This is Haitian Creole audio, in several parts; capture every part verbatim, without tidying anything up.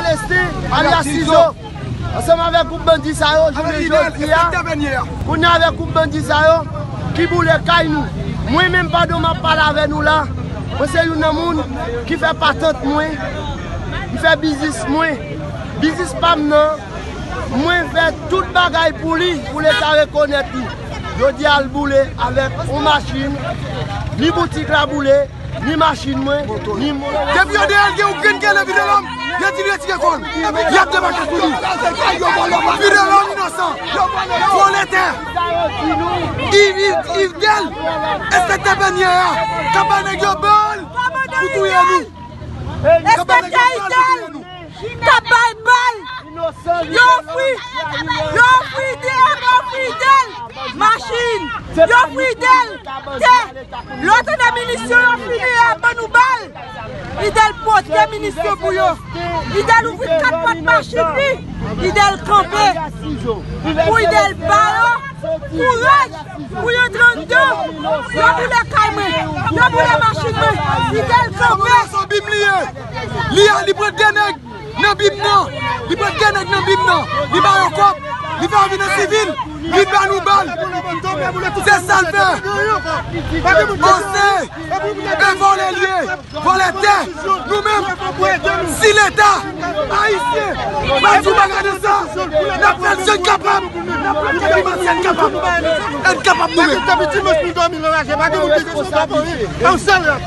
Selesten, alyas Sizo, ansanm avèk gwoup bandi sa yo, jounen jodi a, kounye a avèk gwoup bandi sa yo, ki boule kay nou. Mwen menm, pandan m ap pale avè nou la, mwen se youn nan moun ki fè patant mwen, m fè biznis mwen. Biznis pa m nan, mwen fè tout bagay pou li, pou Leta rekonèt li. Jodi a, l boule avèk yon machin, ni boutik la boule, ni machin mwen, ni moto. Depi yo deyò l, gen yon grenn kè nan vide lòm, yo di l retire kò l. Y ap debake sou li. Vide lòm inosan. Vòlè tè. Iv, Iv, Iv Dèl, enspektè Pènyè a, k ap bay nèg yo bal pou touye nou. K ap bay nèg yo bal pou touye nou. K ap bay bal. Yo ofri, yo ofri de, yo ofri de machin. Yo ofri de tè. Lòt ane minisyon yo fini a ban nou bal. Fidèl pote minisyon pou yo. Fidèl ouvri kat pòt machin li. Fidèl kanpe. Pou Fidèl ba yo kouraj. Pou yo trannde, yo boule kay mwen, yo boule machin mwen, Fidèl kanpe. Sa bib li ye. Li a, li pran de nèg nan bib nan. Li pran de nèg nan bib nan. Li ba yo kòb. Li fè yo vin an sivil. Li ba nou bal. Se sa l fè. Panse e vòlè l ye. Vòlè tè, nou menm, si Leta ayisyen pa di yon bagay de sa, n ap fè l, si n kapab, n ap fè l, si n kapab, e n kapab nou menm. Depi dimanch nou dòmi nan lajè, pa gen moun ki di nou pa anyen. Yon sèl rèv.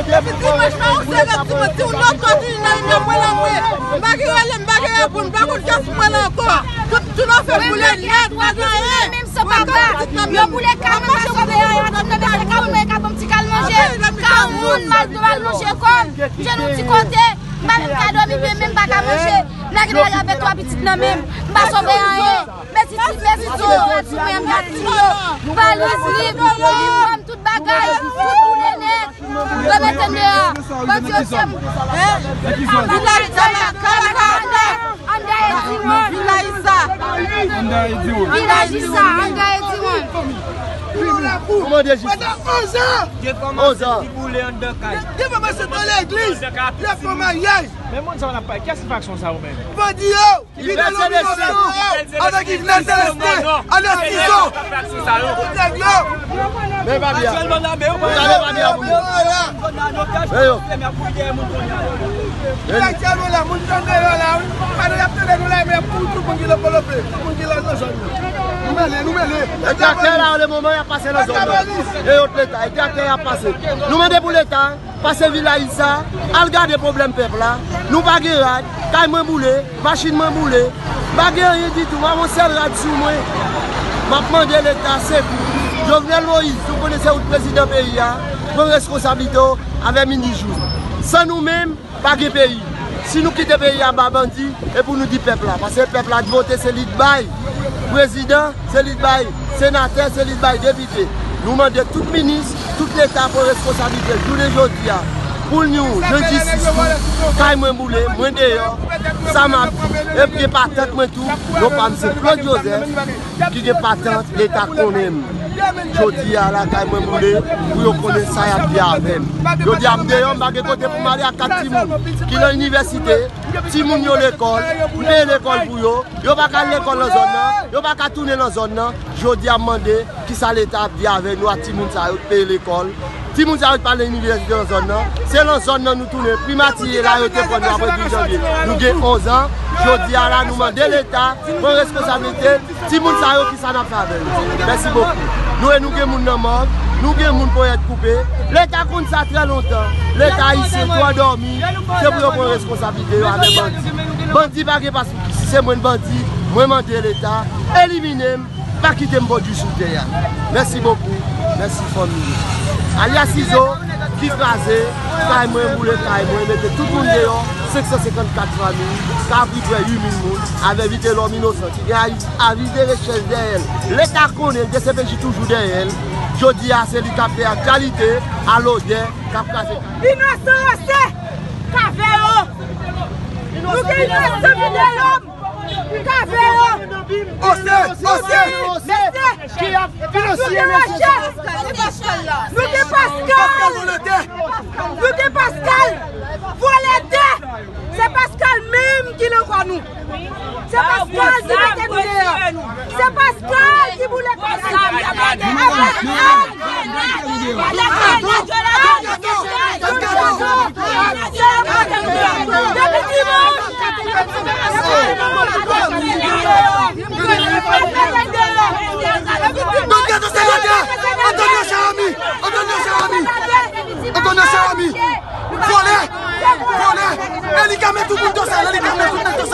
Depi dimanch la, yon sèl rèv, dimanch, si yon lòt kote nan, nan mwen, nan mwen. M pa gen rele, m pa gen reponn, m pa konn kiyès pou mwen la ankò. Tout, tout afè boule nèt, pa gen anyen. San papa, yo boule kay mwen, m pa sove anyen, tout nan bezwen kay mwen, ka ban m ti kal manje. Ka moun mal, mal manje kò m. M jwenn yon ti kote, m pa menm ka dòmi byen, menm m pa ka manje. Nèg la avèk twa pitit nan men m, m pa sove anyen. Mezi ti, mezi ti, yo rad sou mwen, m gad ti yo. Valiz li, li ban m tout bagay, tout boule nèt. Yo mete m deyò. Bandi yo fè m. Vilaj Isa. Vilaj Isa. Vilaj Isa. André Edimond. Kòmandan Jistis. Pandan onz an. Onz an. Depi mwen sot nan legliz, lè fè maryaj. Men moun sa w ap pale, kiyès ki faksyon sa yo menm? Bandi yo. Vide lòm inosan yo avèk Yvenel Celestin, Alex Tizon. Tout nèg yo. Men papi a. Gade papi a pou nou. Men yo. Aktyèlman la, moun k ap deyò la, wi. Pandan y ap tande nou la, men pou tout moun ki lòpolòpe, tout moun ki la nan zòn nan. Nou mele, nou mele. E traktè la, le moman, y ap pase nan zòn nan. E yo, Leta, e traktè y ap pase. Nou mande pou Leta. Pase Vilaj Isa, al gade pwoblèm pèp la. Nou pa gen rad, kay mwen boule, machin mwen boule. M pa gen anyen ditou, m ap yon sèl rad sou mwen. M ap mande Leta sekou. Jovenel Moïse, nou konnen se ou k prezidan peyi a, pran reskonsablite w avè minis Joudy. San nou menm, pa gen peyi. Si nou kite peyi a ba bandi, e pou nou di pèp la, paske pèp la vote, se li k bay prezidan, se li k bay senatè, se li k bay depite. Nou mande tout minis, tout Leta pran reskonsablite jounen jodi a. Pou nou jwenn jistis nou, kay mwen boule, mwen deyò, sa m ap, epi gen patant mwen tou, non pa m se Claude Joseph, ki gen patant, Leta konnen m. Jodi a la, kay mwen boule, pou yo konnen sa y ap di avè m. Jodi a, m deyò, m pa gen kote pou m ale ak kat timoun ki nan inivèsite, timoun yo lekòl, m peye lekòl pou yo, yo pa ka al lekòl nan zòn nan, yo pa ka tounen nan zòn nan. Jodi a, m mande, kisa Leta ap di avè nou ak timoun sa yo k peye lekòl? Timoun sa yo k pa al nan inivèsite nan zòn nan, se nan zòn nan nou tounen. Primati ye la, yo te pran nou apre douz janvye. Nou gen onz an. Jodi a la, nou mande Leta pran reskonsablite l. Timoun sa yo, kisa n ap fè avè yo? Mèsi bokou. Nou e nou gen moun nan mòg, nou gen moun ponyèt koupe. Leta konn sa trè lontan. Leta ayisyen twò dòmi. Se pou yo pran reskonsablite yo avè bandi. Bandi pa gen pas pou ki. Si se mwen bandi, mwen mande Leta elimine m. Pa kite m pwodui sou tè a. Mèsi bokou. Mèsi fanmi. Alyas Izo ki kraze kay mwen, boule kay mwen, mete tout moun deyò, senk san senkannkat fanmi, ka pi prè uit mil moun, avè Vitelòm Inosan ki gen avi de rechèch dèyè l. Leta konnen, D C P J toujou dèyè l. Jodi a, se li k ap fè aktyalite, a lodè, k ap kraze kay. Inosan yo se kavè yo. Nou gen inosan Vitelòm. Kavè yo. Ose, ose. Mesye. Ki ap finansye mesye sa. Nou gen Paskal. Paskal vòlè tè. Nou gen Paskal. Vòlè tè. Se Paskal menm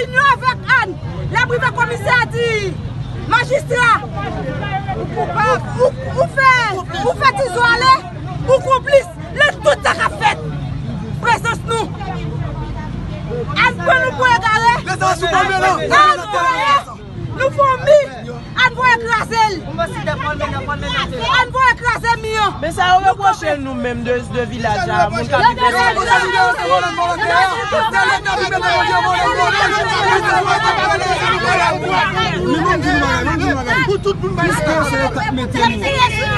reyinyon avèk Ann. Lè m rive komisè a di, majistra, ou, ou, ou fè, ou fè Tizo ale, ou konplis nan tout sa k ap fèt. Prezans nou. Ann pran nou pou egare. Ann voye nou fè yon mi. Ann voye kraze l. Ann voye kraze mi an. Men sa yo repwoche nou menm de, de vilaj la, moun k ap viv nan vilaj la. Pou tout moun bagay. Piske se leta k mete nou,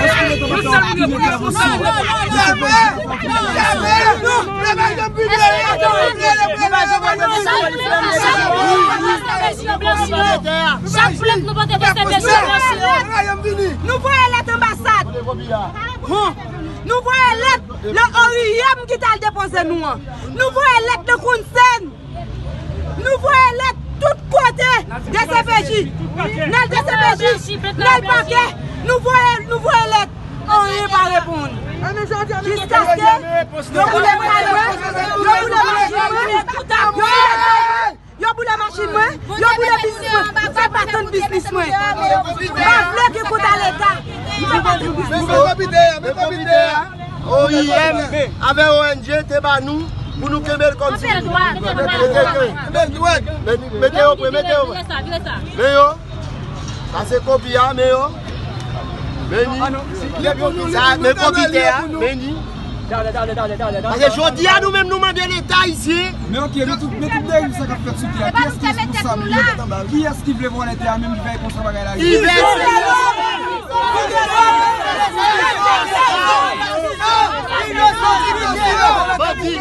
èske leta pa ta okipe travay sou Chak plent nou pote pou se peche blanchi yo. Nou voye lèt anbasad. Hon. Nou voye lèt nan O I M ki t al depoze nou an. Nou voye lèt nan Kounsenn. Nou voye lèt tout kote. D C P J. N al D C P J. N al pakè. Nou voye, nou voye lèt. Anyen pa reponn. Jiskaske yo boule kay mwen, yo boule machin mwen, yo boule kay mwen, yo boule machin mwen, yo boule biznis mwen. Fè pa tann biznis mwen. M pa vle gen kont a leta. M pa vle biznis mwen. O I M avè O N G te ba nou pou nou kenbe l kòmsi. Kenbe l dwèt. Mete yo pre, mete yo pre. Men yo. Sa se kopi a, men yo. Men ni. Sa, men kopi tè a, men ni. Paske jodi a nou menm nou mande leta ayisyen. Men oke, men tout, men tout deriv sa k ap fèt sou tè a, kiyès ki responsab li? Kiyès ki vle vòlè tè a menm ki fè konsa bagay la rive? Bandi.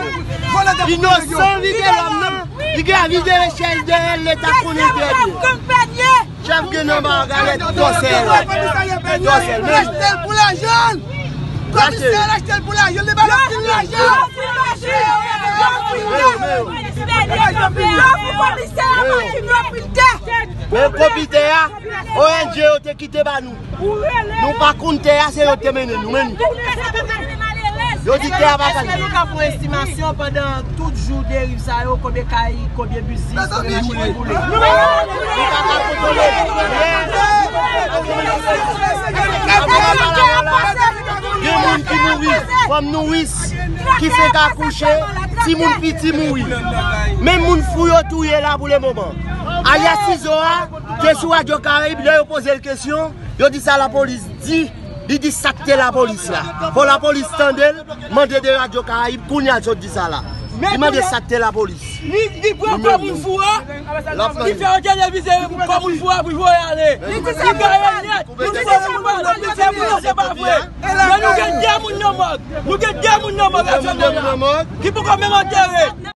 Inosan vide lòm nan. Li gen vide chèz dèyè l, leta konnen trè byen. Chèf gen nan ba galèt dòsèl. Dòsèl, men. Achte l pou lajan l. Komisè al achte l pou lajan l. Li ba l anpil lajan. Men yo, men yo. Men yo. Men kopi tè a, O N G yo te kite ba nou. Nou pa konn tè a, se yo te mennen nou, men nou. Yo di tè a pa sa. Èske nou ka fè yon estimasyon pandan tout jou deriv sa yo, konbyen kay, konbyen biznis, konbyen machin ki boule? Nou pa ka kontwole. Gen moun ki mouri, fanm nouri, ki fenk akouche, timoun piti mouri. Menm moun fou yo touye la pou le moman. Alyas Tizo a, te sou Radyo Karayib, lè yo poze l kesyon, yo di sa lapolis di, li di sa k te lapolis la. Fò lapolis tande l, mande de Radyo Karayib, kounye a l sot di sa la. Li mande sa k te lapolis. Li, li pran kò moun fou a, li fè yon televize kò moun fou a pou l voye ale. Li gaye nèt, li fè moun pa nan prizon, se pa vre. Men nou gen de moun nan mòg, nou gen de moun nan mòg aktyèlman la, ki poko menm antere.